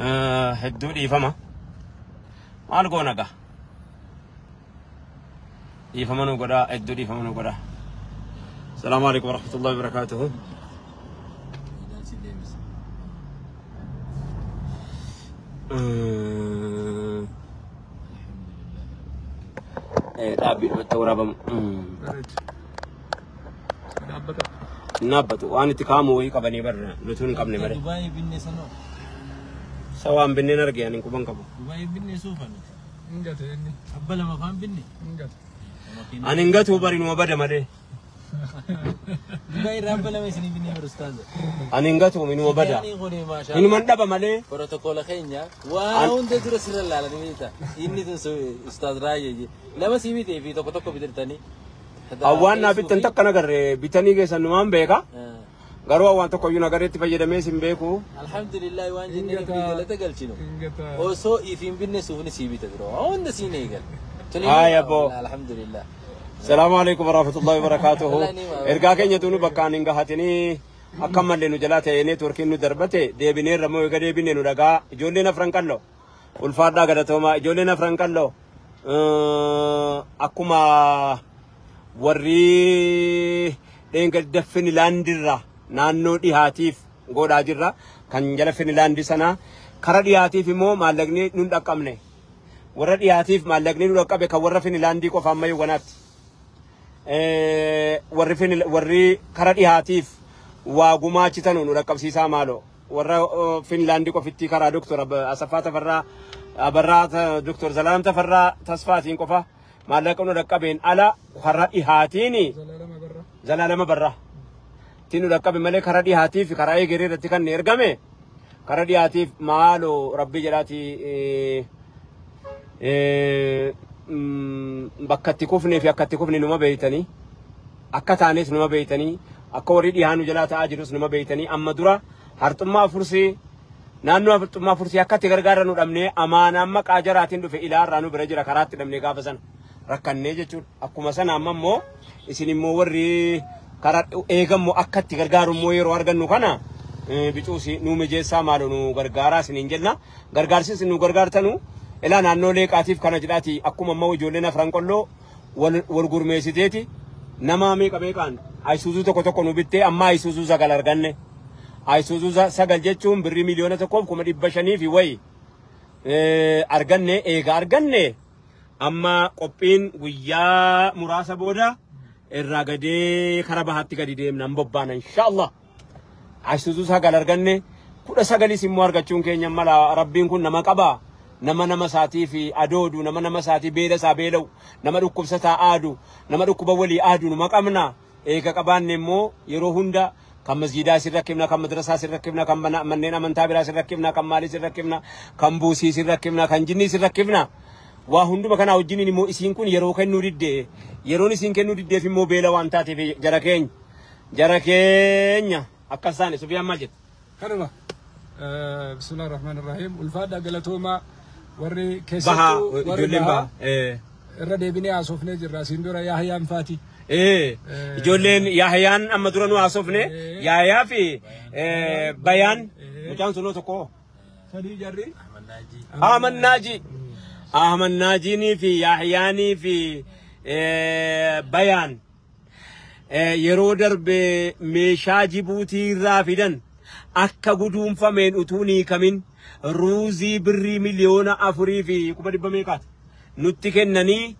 Hedduu dhiifama. Maal goona gaa? Dhiifama nu godhaa, hedduu dhiifama nu godhaa. Salaamu alaikum warahmatullahi wabarakatuhu. Dhaabbii dhumatti waraabamu. Dhaabbata. Hin dhaabbatu. Waan itti kaa'amu wayii qabanii barra nuti hin qabne malee. Dubaayii binne sanoo. Isa waan binneen arge ani quban qabu. Dubaayii binne suufa nuti. Hin gate inni. Abba lama faan binne. Hin gate. Ani hin gatuu bari numa bada malee. Dubaayii irraa abba lama isinii binne bar ustaaza. Ani hin gatuu inuma bada. Ani kuni maashaa. Inuman dhaba malee. Protokoola keenya waan hunda dura sirra laalanii beekta. Inni tun ustaaz Raayyaa je. Lama sii bitee fi tokko tokko bitirtanii. Awwaan naa bittan takka nagarre bitanii keessan numaan beeka. Garuu awwaan tokko iyyuu nagareetti fayyadamee sin beeku. Alhamdulillah waan Hin jennee gata. fi galata galchinu. Hin gata. Osoo ifiin binne suufni sii bita dura. Waan hunda siin eegal. Tuni Haaya boo. Alhamdulillah. Salaamu alaikum warahmatullahi wabarakatuhu. Ergaa keenya tunu bakkaan hin gahatinii akka mallee nu jalaa ta'ee neetworkiin nu darbate deebineerra moo eega deebine nu dhagaa ijoolleen afran qalloo ulfaadhaa galatoomaa ijoolleen afran qalloo akkuma warri dheengadda Finilaandirra naannoo dhihaatiif godhaa jirra kan jala Finilaandi sana kara dhihaatiif immoo maallaqni nu hin dhaqqabne warra dhihaatiif maallaqni nu dhaqqabe kan warra Finilaandii qofa amma yoowwanaatti. Warri warri kara dhihaatiif waa gumaachitanu nu dhaqqabsiisaa maaloo warra Finlaandii qofitti karaa Doktor Asaffaa Tafarraa Abarraa Doktor Zalaalam Tafarraa Tasfaatiin qofa maallaqa nu dhaqqabeen ala karaa dhihaatiin Zalaalama barra. Zalaalama Barraa ittiin nu dhaqqabe malee karaa dhihaatiif karaa egeree irratti kan ergame karaa dhihaatiif maaloo rabbi jedhaati bakka itti kufnee fi akka itti kufne numa beeytanii akka taanes numa beeytanii akka warri dhihaanu jalaa ta'aa jirus numa beeytanii amma dura harxummaa fursii naannoo harxummaa fursii akka itti gargaaran nu dhabnee amaanaan maqaa jaraatiin dhufe ilaarraa nu bira jira karaatti dhabnee gaafa sana rakkannee jechuudha. Akkuma sana amma immoo isin immoo warri karaa eegammoo akka itti gargaaru immoo yeroo argannu kana bicuusi nu mijeessaa maaloo nu gargaaraa isiniin jenna. Gargaarsi isin nu gargaartanu ilaa naannoo leeqaatiif kana jedhaati akkuma ammoo ijoolleen afran qolloo wal gurmeessiteeti nama meeqa meeqaan ayisuuzuu tokko tokko nu bittee amma ayisuuzuu 9 arganne. Ayisuuzuu 9 jechuun birrii 1,500,000 fi wayi arganne eega arganne amma qophiin guyyaa muraasa booda irraa gadee kara bahaatti gadi deemna hin bobbaana inshaallah. Ayisuuzuu 9 arganne 19 immoo argachuun keenya mala rabbiin kun nama qaba. Nama nama isaatii fi adoodu, nama nama isaatii beela isaa beela'u, nama dhukkubsataa aadu, nama dhukkuba walii aadu numa qabna. Eega qabaanne immoo yeroo hunda kan masjiidaa isin rakkifna, kan madrasaa isin rakkifna, kan manneen amantaa biraa isin rakkifna, kan maalii isin rakkifna, kan buusii isin rakkifna, kan jinnii isin rakkifna. Waa hunduma kanaa wajjiniin immoo isiin kun yeroo kennuu diddee, yeroon isiin kennuu diddeef immoo beela waan taateef jara keenya. Jara keenya akkas taane Sufiyaan maal jette? Kanuma. Bismillahir Rahmanir Rahim. Ulfaadhaa galatoomaa warri Bahaa, keessattuu warri ijoolleen bahaa bahaa. Irra deebinee haasofnee jirra. Asiin dura Yaahiyaan faati. Ijoolleen Yaahiyaan amma dura nu haasofne Yaahiyaa fi Bayaan mucaan sunoo tokko. Sadii jarri. Ahmad Naaji. Ahmad Naajiinii fi Yaahiyaanii fi Bayaan yeroo darbe meeshaa Jibuutii irraa fidan akka guduunfameen utuu hin hiikamin ruuzii birrii 4,400,000 meeqaati nutti kennanii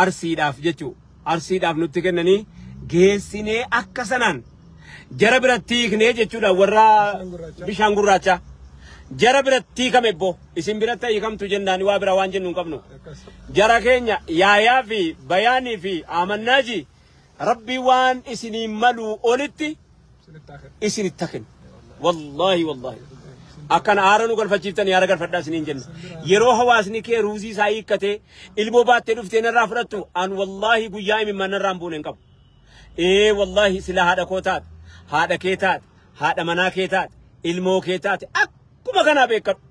arsiidhaaf jechuudha. Arsiidhaaf nutti kennanii geessinee akka sanaan jara biratti hiiknee jechuudha warra bishaan gurraacha. Jara biratti hiikame ebbo isin biratti hiikamtu jennaan waa bira waan jennu hin qabnu. Jara keenya Yaayaa fi Bayaanii fi Amannaaji rabbi waan isiniin malu olitti isinitti haa kennu. Wallaahi wallaahi. Akkana aara nu galfachiiftanii aara galfadhaa isiniin jenna. Yeroo hawaasni kee ruuzii isaa hiikkatee ilmoo baattee dhuftee narraa fudhattu an wallaahi guyyaa imimmaan narraa hin buune hin qabu. Wallaahi sila haadha koo taate, haadha kee taate, haadha manaa kee taate, ilmoo kee taate akkuma kanaa beekadhu.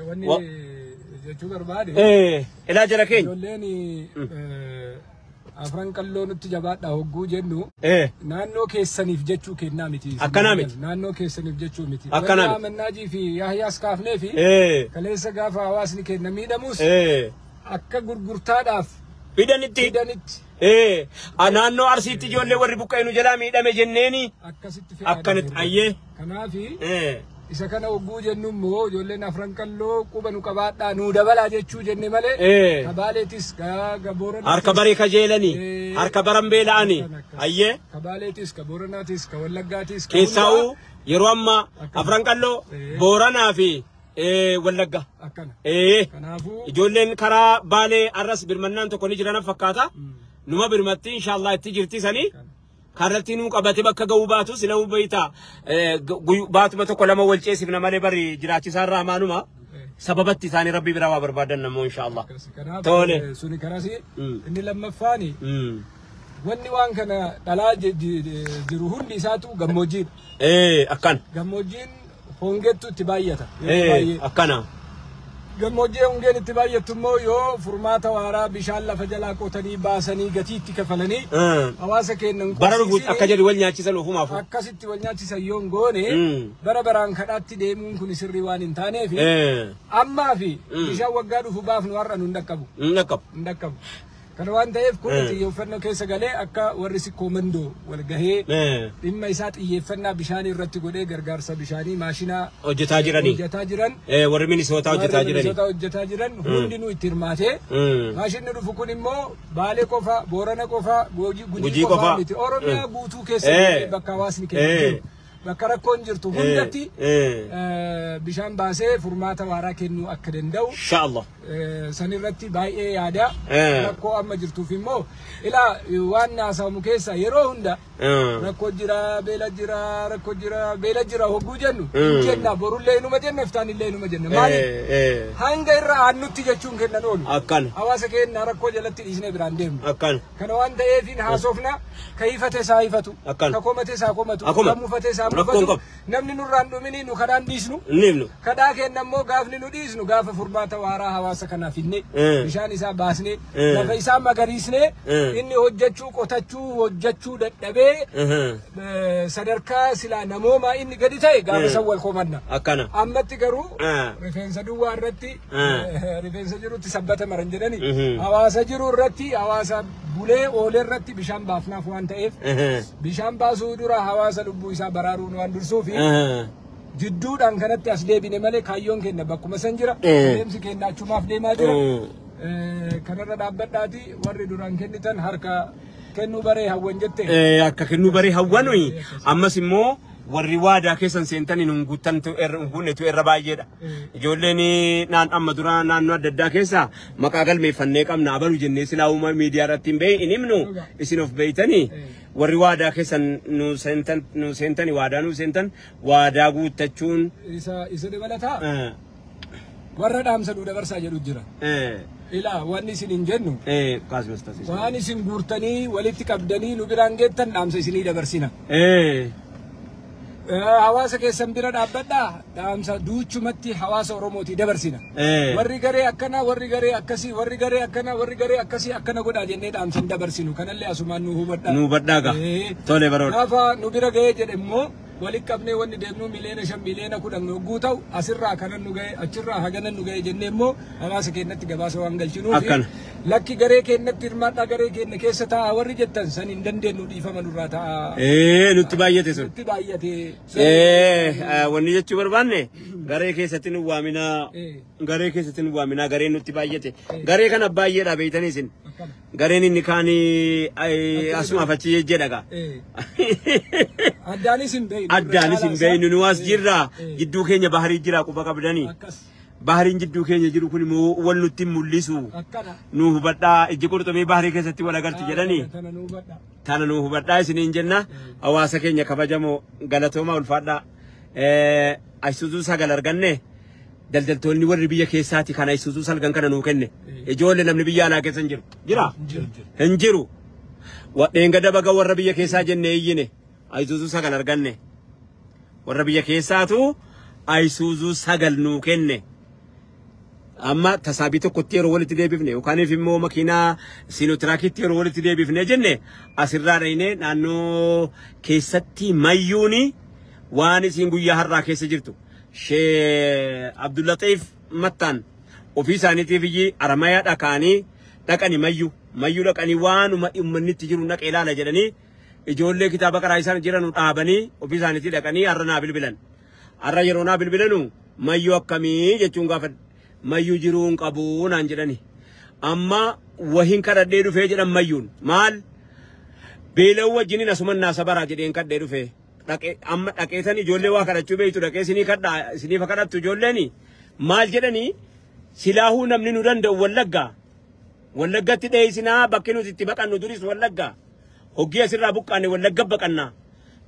Wanni jechuu barbaade. Ilaa jara keenya. Ijoolleen Afran Qalloo nutti jabaadha hogguu jennu naannoo keessaniif jechuu kennaa miti. Akkanaa miti. Naannoo keessaniif jechuu miti. Akkanaa miti. Mannaajii fi Yaahyaas kaafnee fi kaleessa gaafa hawaasni keenya miidhamus akka gurgurtaadhaaf fidanitti. Naannoo Arsiitti ijoollee warri buqqa'e nu jalaa miidhame jenneeni. Akkasitti akkanatti ayyee. Kanaafi isa kana hogguu jennu immoo ijoolleen Afran Qalloo quba nu qabaadhaa nuu dabalaa jechuu jenne malee ka Baaleetis ka Booranaatis harka baree kajeelanii harka baran beela'anii ayyee ka Baaleetis ka Booranaatis ka Wallaggaatis keessaa'uu yeroo ammaa Afran Qalloo Booranaa fi Wallagga. Akkana. Kanaafuu ijoolleen karaa Baalee arras birmannaan tokko ni jiran fakkaata. Numa birmatti inshallah itti jirti sanii. Karratti nuu qabate bakka ga'uu baatu sila hubayta baatuma tokko lama wal ceesifna malee bari jiraachisaan rahmaanuma sababatti isaanii rabbi biraa waa barbaadan namoo inshallah. Tole. Suni karasi inni lammaffaani wanni waan kana dhalaa jiru hundi isaatu gammoojjiidha. Akkana. Gammoojjiin hongeettu itti baay'ata. Akkana. Gammoojjii hongeen itti baay'attu immoo yoo furmaata waaraa bishaan lafa jalaa qotanii baasanii gatii itti kafalanii hawaasa kennan bara dhufu akka jedhu wal nyaachisan ofumaaf. Akkasitti wal nyaachisan yoo hin goone bara baraan kadhaatti deemuun kun sirrii waan hin taaneef ammaa fi bishaan waggaa dhufu baafnu har'a nu hin dhaqqabu. Hin dhaqqabu. Kana waan ta'eef kun xiyyeeffannoo keessa galee akka warri sikkoo mandoo wal gahee dhimma isaa xiyyeeffannaa bishaanii irratti godhee gargaarsa bishaanii maashinaa hojjetaa jiranii. Hojjetaa jiran. Warri Minisootaa hojjetaa jiranii. Minisootaa hojjetaa jiran hundinuu itti hirmaatee maashinni dhufu kun immoo Baalee qofa, Boorana qofa, Gujii qofa miti. Oromiyaa guutuu keessa bakka hawaasni keessa jiru. Bakka rakkoon jirtu hundatti bishaan baasee furmaata waaraa kennuu akka danda'u. Inshallah. Sanirratti baay'ee yaada. Rakkoo amma jirtuuf immoo ilaa waan naasamu keessa yeroo hunda rakkoo jira, beela jira, rakkoo jira, beela jira hogguu jennu jenna borullee inuma jenna iftaanillee inuma jenna. Maaliif hanga irra aannutti jechuun kennan oolu. Akkana. Hawaasa keenya rakkoo jalatti dhiisnee biraan deemnu. Akkana. Kana waan ta'eef haasofna ka hifate isaa hifatu. Ka komate isaa komatu. Ka mufate isaa mufatu. Namni nurraan dhumini nu kadhaan dhiisnu. Kadhaa keenya immoo gaafni nu dhiisnu gaafa furmaata waaraa hawaasa kanaaf hinne bishaan isaa baasne lafa isaa magariisne inni hojjechuu qotachuu hojjechuu dadhabee sadarkaa silaa namoomaa inni gadi ta'e gaafa san wal komanna. Akkana. Ammatti garuu rifeensa duwwaa irratti rifeensa jirutti sabbata maran jedhani hawaasa jiru irratti hawaasa bulee oolee irratti bishaan baafnaaf waan ta'eef bishaan baasuu dura hawaasa lubbuu isaa baraaruun waan dursuufi jidduudhaan kanatti as deebine malee kaayyoon keenya bakkuma san jira. Deemsi keenya achumaaf deemaa jira. Kanarra dhaabbadhaati warri duraan kennitan harka kennuu baree hawwan jette. Akka kennuu baree hawwanuyi ammas immoo warri waadaa keessan seentanii nun guuttantu guunnetu irra baay'eedha. Ijoolleen naan amma dura naannoo adda addaa keessa maqaa galmeeffannee qabna abalu jennee silaa uuma miidiyaa irratti hin beeyin himnu isin of beeytanii warri waadaa keessan nu seentanii waadaa nu seentan waadaa guuttachuun. Isa dabalataa warra dhaamsa nu dabarsaa jedhu jira. Ilaa wanni isin hin jennu. Waan isin guurtanii walitti qabdanii nu biraan geettan dhaamsa isinii dabarsina. Hawaasa keessan bira dhaabbadhaa dhaamsa duuchumatti hawaasa Oromootii dabarsina. Warri garee akkanaa warri garee akkasii warri garee akkanaa warri garee akkasii akkana godhaa jennee dhaamsa hin dabarsinu. Kanallee asumaan nu hubadhaa. Nu hubadhaa gaa. Tole baroota. Gaafa nu bira ga'ee jedhe immoo walitti qabnee wanni deemnu miliyoona 5 miliyoona 10 hogguu ta'u asirraa kanan nu ga'e achirraa haganan nu ga'e jennee immoo hawaasa keenyatti gabaasa waan galchinuuf lakki garee keenyatti hirmaadhaa garee keenya keessa taa'aa warri jettan san hin dandeenyu dhiifama nurraa taa'aa. Nutti baay'ate sun. Nutti baay'ate. Wanni jechuu barbaanne garee keessatti nu waaminaa garee keessatti nu waaminaa gareen nutti baay'ate garee kana baay'eedha beeytanii isin. Gareen inni kaanii asumaaf achi jedha gaa. Addaanis hin beeynu. Addaanis hin beeynu nu as jirra jidduu keenya baharii jira quba qabdanii. Bahariin jidduu keenya jiru kun immoo wal nutti mul'isu. Nu hubadhaa ijji qurxummii baharii keessatti wal agarti jedhanii. Tana nu hubadhaa isiniin jenna hawaasa keenya kabajamoo galatoomaa ulfaadhaa. Ayisuuzuu 9 arganne daldaltoonni warri biyya keessaati kana Ayisuuzuu 9 kana nuu kenne. Ijoollee namni biyya alaa keessa hin jiru. Jira? Hin jiru. Dheenga baga warra biyya keessaa jennee iyyine. Ayisuuzuu 9 arganne. Warra biyya keessaatu Ayisuuzuu 9 nuu kenne. Amma tasaabii tokkotti yeroo walitti deebifne yookaaniif immoo makiinaa siinotiraakitti yeroo walitti deebifne jenne asirraa dhaynee naannoo keessatti mayyuuni waan isiin guyyaa har'aa keessa jirtu. Shee Abdullatiif Mattaan ofii isaaniitiif iyyii Aramayaa dhaqanii dhaqani mayyuu dhaqanii waanuma uummanni itti jiru dhaqee ilaala jedhanii ijoollee kitaaba karaa isaan jiranu dhaabanii ofii isaaniitii dhaqanii har'a naa bilbilan. Har'a yeroo naa bilbilanu mayyuu akkamii jechuun gaafa mayyuu jiruu hin qabu naan jedhani. Amma wahiin kadhadhee dhufee jedhan mayyuun maal beela'uu wajjiniin asuman naa sabaraa jedheen kadhee dhufee. Amma dhaqeetan ijoollee waa kadhachuu beektu dhaqee isinii kadhaa isiniif kadhattu ijoolleeni maal jedhanii silaahuu namni nu danda'u Wallaggaa. Wallaggatti dheessinaa bakki nuti itti baqannu duris Wallaggaa. Hoggii asirraa buqqaanne Wallagga baqannaa.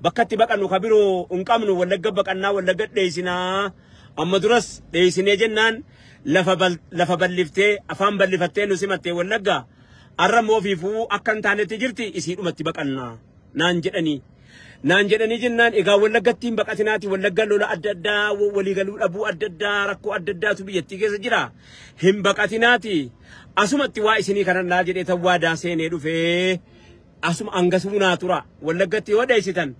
Bakka itti baqannu ka biroo hin qabnu Wallagga baqannaa Wallagga dheessinaa. Amma duras dheessinee jennaan lafa balliftee afaan ballifattee nu simattee Wallaggaa. Arra immoo ofiifuu akka hin taanetti jirti isiidhumatti baqannaa naan jedhanii. Naan jedhanii jennaan egaa Wallaggatti hin baqatinaati Wallagga lola adda addaa waliigaluu dhabuu adda addaa rakkoo adda addaatu biyyattii keessa jira. Hin baqatinaati asumatti waa isinii kadhannaa jedhee tan waadaa seenee dhufee asuma hangasuu naa tura. Wallaggatti yoo dheessitan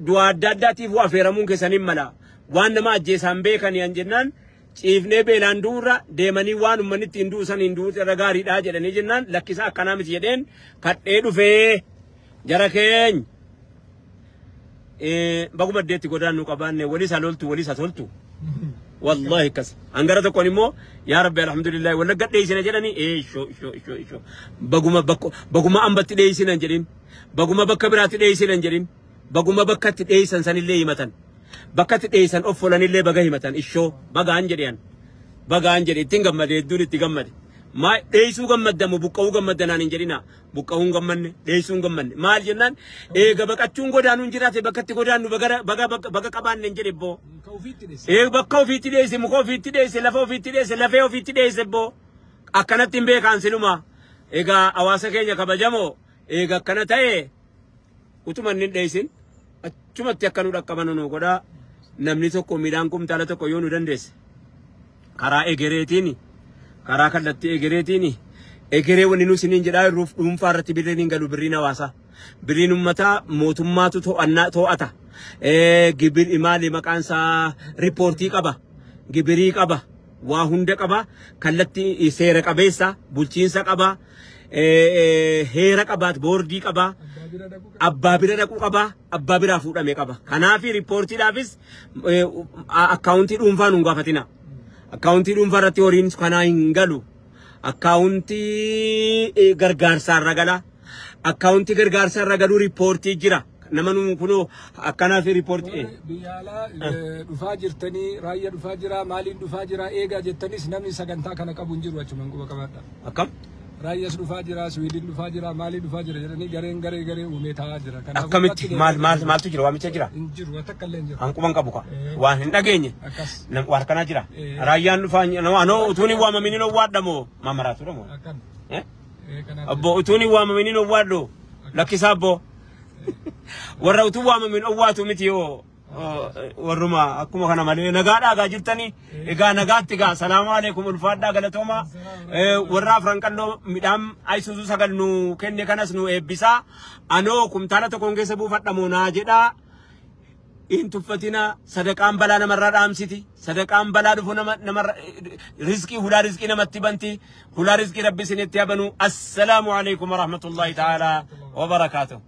du'a adda addaatiif waa affeeramuun keessan hin mala. Waan nama ajjeesaan beekanii an jennaan ciifnee beelaan duurra deemanii waan uummanni ittiin duusan hin duute irra gaariidhaa jedhanii jennaan lakkisaa akkanaa miti jedheen kadhee dhufee jara keenya. Baguma addeetti godaannu qabaanne walis haa loltu walis haa toltu. Wallahi akkas. Hangara tokkoon immoo yaa Rabbi alhamdulillah Wallagga dheessina jedhanii ishoo ishoo ishoo ishoo baguma ambatti dheessina jedhin baguma bakka biraatti dheessina jedhin baguma bakka itti dheessan sanillee himatan bakka itti dheessan of folanillee baga himatan ishoo bagaan jedhan bagaan jedhe ittiin gammade hedduun itti gammade. Ma dheessuu gammaddamu buqqa'uu gammaddanaan hin jedhina buqqa'uu hin gammanne dheessuu hin gammanne maal jennaan eega baqachuun godaanuun jiraate bakka itti godaannu baga qabaanne hin jedhe boo. Bakka ofiitti dheesse muka ofiitti dheesse lafa ofiitti dheesse lafee ofiitti dheesse boo akkanatti hin beekaan siluma egaa hawaasa keenya kabajamoo eega akkana ta'e utuma inni hin dheessin achumatti akka nu dhaqqabannu nu godhaa namni tokko midhaan kumtaala tokko yoo nu dandeesse karaa egereetiin karaa kallattii egereetiin egeree wanni nu isiniin jedhaa jirruuf dhuunfaa irratti birriin hin galu birriin hawaasaa birriin uummataa mootummaatu to'ata. Gibir maali maqaan isaa riippoortii qaba gibirii qaba waa hunda qaba kallattii seera qabeessa bulchiinsa qaba heera qabaat boordii qaba abbaa bira dhaquu qaba abbaa biraa fuudhame qaba kanaaf riippoortiidhaafis akkaawuntii dhuunfaa nu gaafatina. Akkaawuntii dhuunfaa irratti horiin kanaa hin galu. Akkaawuntii gargaarsaa irra gala. Akkaawuntii gargaarsaa irra galuu riippoortii jira. Nama nu kunoo akkanaaf riippoortii. Biyya alaa dhufaa jirtanii raayyaa dhufaa jira maaliin dhufaa jira eegaa jettanis namni sagantaa kana qabu hin jiru achumaan quba qabaadha. Akkam? Raayyaas dhufaa jira Siwiidin dhufaa jira maaliin dhufaa jira jedhanii gareen garee garee uumee taa'aa jira. Akkamitti maal maal maaltu jira waamicha jira? Hin jiru takka illee hin jiru. Hanquban qabu ka waan hin dhageenye. Akkas. Waan akkanaa jira. Raayyaan dhufaa anoo utuun hin waamamin hin owwaadhamoo maamaraatu dhamoo. Akkam. Obbo utuun hin waamamin hin owwaadhu lakkisaa obbo. Warra utuu waamamin owwaatu miti yoo warruma akkuma kana malee nagaadhaa egaa jirtanii egaa nagaatti egaa salaamu alaikum ulfaadhaa galatoomaa warra afran qalloo midhaan ayisuusuu sagal nu kenne kanas nu eebbisaa anoo kumtaala tokkoon keessa buufadhamoo naa jedhaa hin tuffatina sadaqaan balaa namarraa dhaamsiti sadaqaan balaa dhufu namarra rizqii hulaa rizqii namatti banti hulaa rizqii rabbi isinitti habanu assalaamu alaikum warahmatullahi ta'ala wabarakaatuh.